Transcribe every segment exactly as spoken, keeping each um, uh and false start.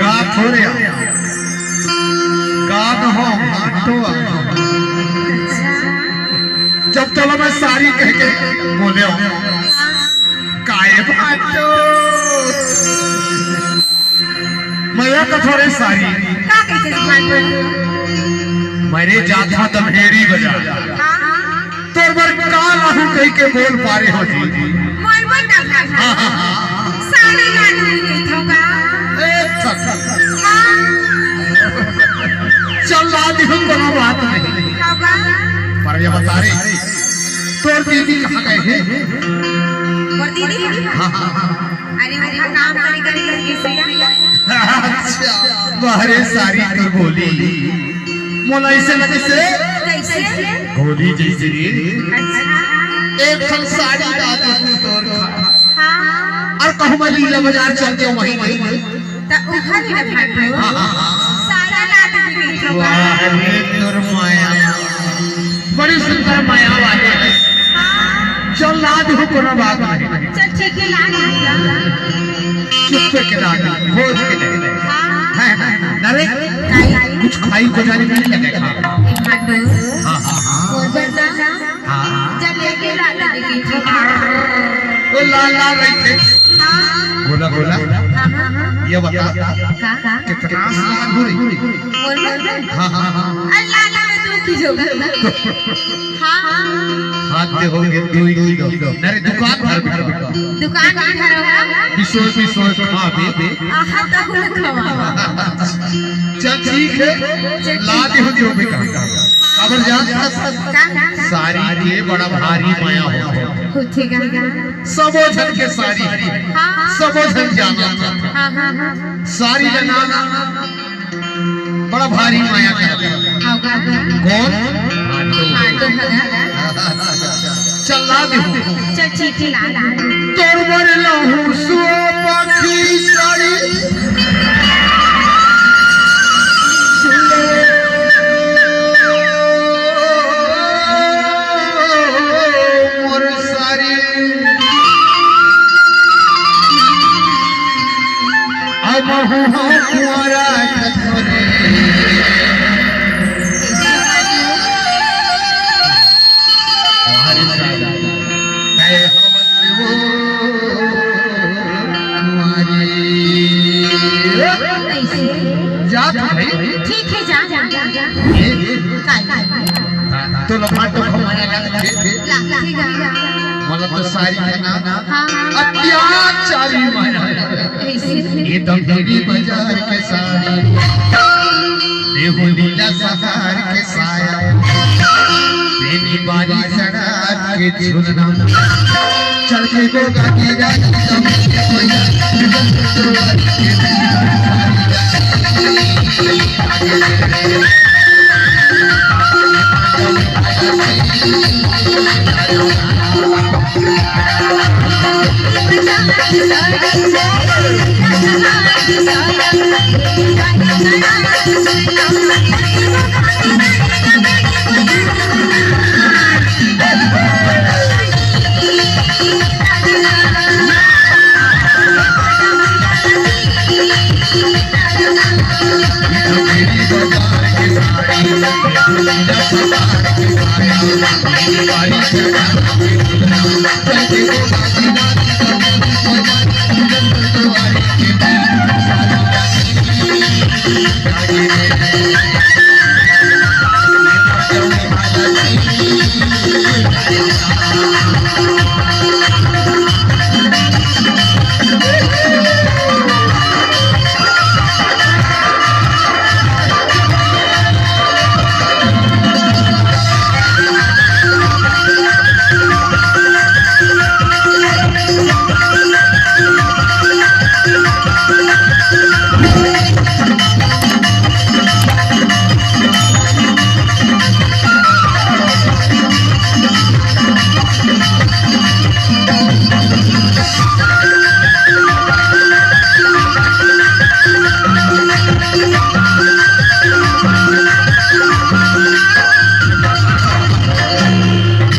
का थोरे आ? का न हो, भाटो आ। जब तोला मैं सारी कह के बोले हो, काहे भाटो? मैं का थोरे सारी। का कहिथे भाटो? मेरे जाथा दम्हेरी बजा। हाँ। तोर बर का लाहू कहि के बोल पारे हो जी। मोर बर का लाहू? हाँ, हाँ, हाँ। साड़ी ला दे कहिथव का? ए, चल, चल। हाँ। चल ला दिहूँ, कोनो बात नहीं। का बा? पर ये बता रे, तोर दीदी कहाँ गए हे? मोर दीदी? हाँ, हाँ, हाँ। अरे, वो काम करे करे लगे से। अच्छा, वाह रे सारी तोर भोली। मोला ऐसे लगे से कैसे? भोली जैसे रे। अच्छा। एक ठन साड़ी ला दे तोर खा। हाँ। और कहूँ मैं लीला बाजार चल के वहीं वहीं। त उहर ही ना भाटो। हाँ, हाँ, हाँ। साड़ी ला दे कहिथव का? वाह रे तोर माया। बड़ी सुंदर माया वाली। हाँ। चल ला दिहूँ, कोनो बात नहीं। चल ठीक है, ला दे। चुप के ला दे, खोज के दे। हाँ। है, है, है। अरे, काई? कुछ खाई को जाने नहीं लगे खा। ए भाटो। हाँ, हाँ, हाँ। मोर बर ना। हाँ। चल लेके ला दे कहिथव। ओ ला, ला रही थे। हाँ। बोला, बोला। हाँ, हाँ, हाँ। ये बता। का? कितना साल हो रही? बोल, बोल, बोल। हाँ, हाँ, हाँ। अल्लाह, अल्लाह, मैं तू की जो। हाँ। हाथ दे हो गए, दो ही किलो। अरे, दुकान भर बेटा। दुकान नहीं भरा हुआ। बिसोय, बिसोय खा बे। आहा, तो हम खवा। चल, ठीक है। चल, ला ठीक। दे हो जो भी काम। खबर जान था? का, का, का? सारी के बड़ा भारी माया हो। हो, ठीक है। सबो झन के सारी। हाँ। सबो झन जाना था। हाँ, हाँ, हाँ। सारी जनाना बड़ा भारी माया करत हे। हाँ, हाँ, हाँ। कौन? भाटो। भाटो भगा। चल ला दे। चल, ठीक है, ला दे। तोर बर लहू सो पाखी साड़ी। मोर सारी। अब हुआ कुंवारा कथोरे। हमारे साथ तय हवस वो कुंवारी। कैसे? जात भाई। ठीक है, जा, जा, जा, जा। ए? काय, काय, काय? तो लफा तो हमारा लग ला, ठीक है। मतलब तो सारी है ना? हाँ। अत्याचारी माया। कैसे? ये तो मेरी बाजार के साड़ी। देहू लीला सहार के साया। बेनी बारी सड़क के झुलना। चल के गोगा की रानी।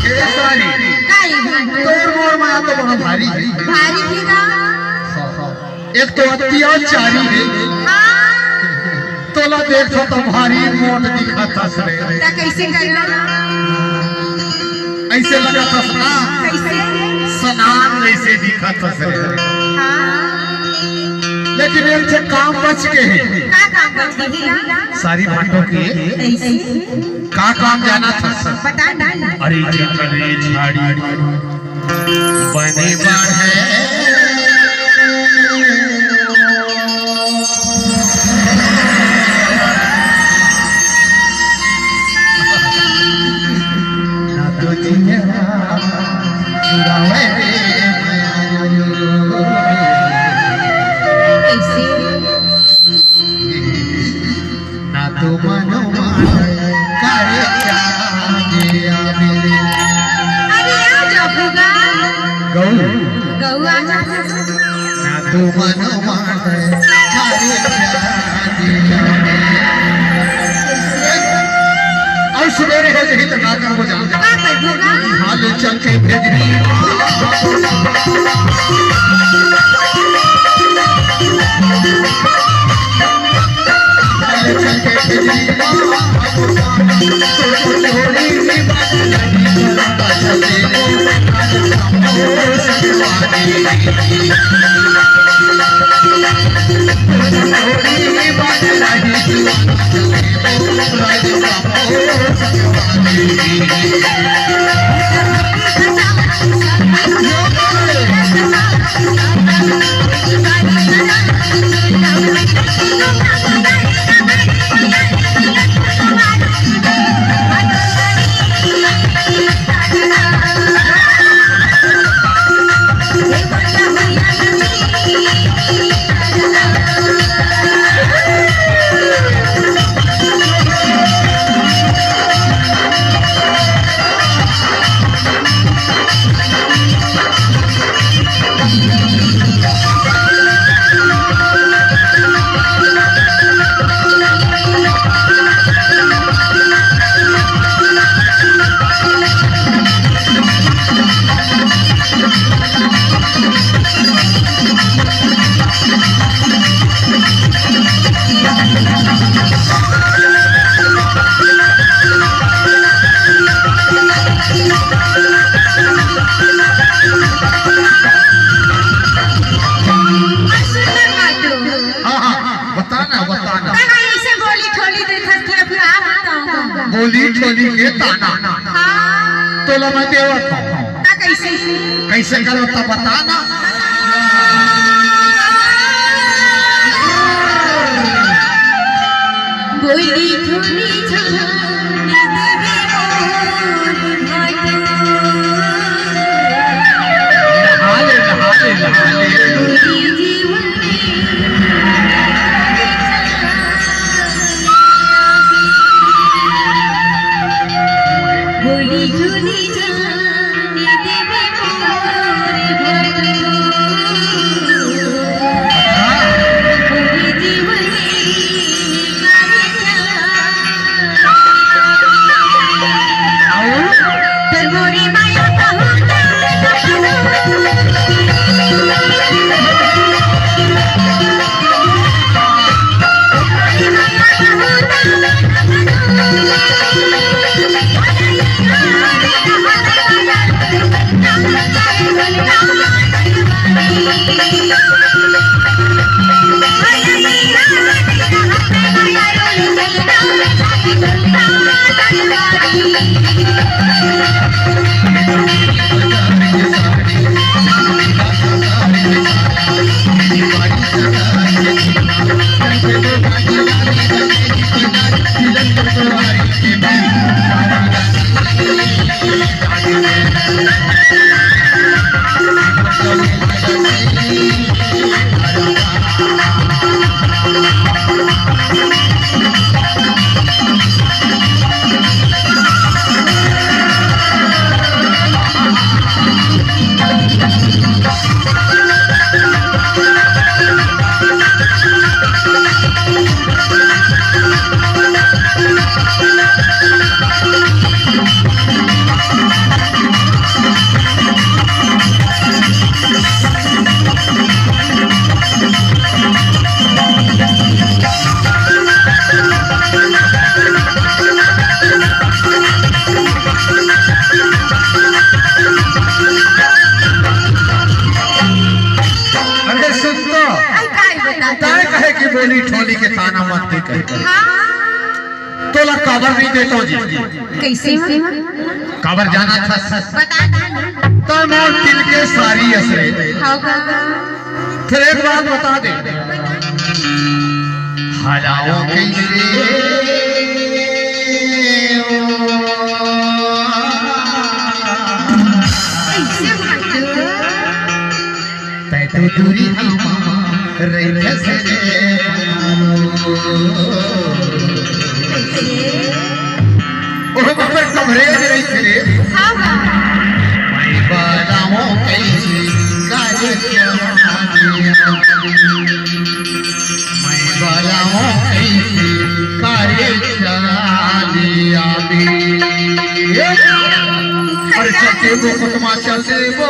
ए सारी, का ये भाई? तोर मोर माया तो बड़ा भारी हे। भारी हे ना? एक तो अत्याचारी हे, हाँ। तोला देखथों त भारी मोट दिखत हस रे। त कइसे करना? अइसे लगत हस ना। कइसे? सनान जइसे दिखत हस रे। हाँ। लेकिन एक ठे काम बच के हे। का काम बच के हे? सारी भांटो के। कइसे? का काम जानत हस? बता ना। अरे जंगल रे झाड़ी बने बाढ़े। ना तो जिया चुरावे रे। कइसे? ना तो मनो मन करे क्या दिया मेरे। अरे आ जा भूगा। गऊ। गऊ आ जा। ना तो मनो मन करे क्या दिया मेरे। अउ सुबेरे हे जही त का करबो जान। का करबो गा? हाल चल के भेजरी। हाँ, हाँ, बताना, बताना। अइसे बोली ठोली देखत कि अब का बताऊं? बोली ठोली के ताना। हाँ। तोला मैं देवत हूँ। त कइसे? कइसे करबो त बताना। बोली ठोली जान देबे मोर भाटो। नहा ले, नहा ले, नहा ले। बोली जीवन में बोली जुनी जाने देवे मोर भाटो। बोली जीवनी करे जा। तोर मोरी माया बहुत बोली के ताना मत दे कर। हाँ। तोला काबर नहीं देता जी? कैसे? काबर जाना था? बता दे। तो मैं तिल के सारी असरे। हाँ, हाँ। फिर एक बात बता दे। हलाओ कैसे? कैसे भाई? तै तो दूरी हमा रहिथे से रे। ओह, बाप रे, कमरे में रहिथे रे। हाँ, हाँ। मैं बलाओं कैसे काले चला दिया। मैं बलाओ कैसे काले चालिया में। अरे चल देबो कुटमा, चल देबो।